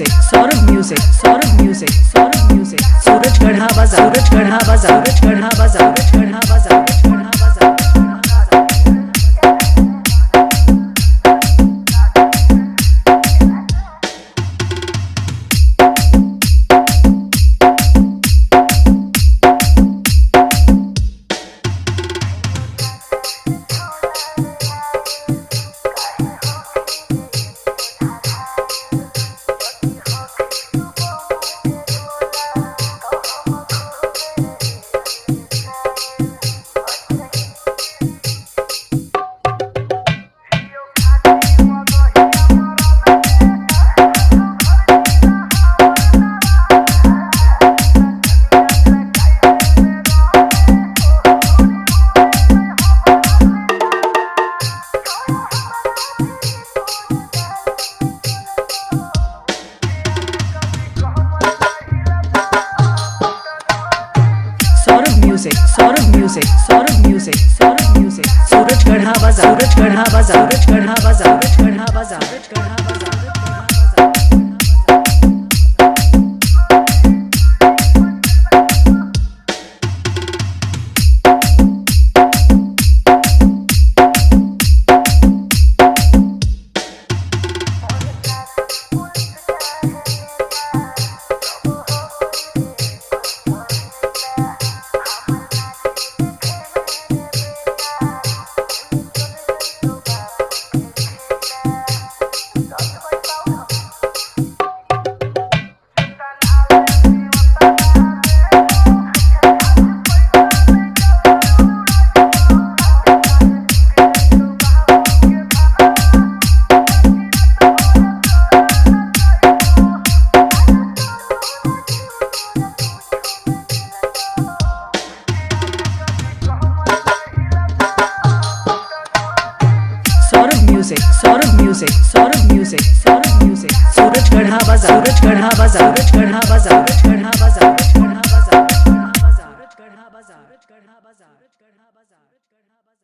Music, Saurabh Music, Saurabh Music, Saurabh Music, Suraj Garha Bazaar, Suraj Garha Bazaar, Suraj Garha Bazaar, Suraj Garha Bazaar, Suraj Garha Bazaar. Saurabh Music, Saurabh Music, Saurabh Music, Saurabh Music, Suraj Garha Bazaar, Suraj Garha Bazaar, Suraj Garha Bazaar, Suraj Garha Bazaar, Suraj Garha Bazaar. Saurabh Music, Saurabh Music, Saurabh Music, Saurabh Music, Suraj Garha Bazaar, Suraj Garha Bazaar, Suraj Garha Bazaar, Suraj Garha Bazaar, Suraj Garha Bazaar, Suraj Garha Bazaar, Suraj Garha Bazaar, Suraj Garha Bazaar.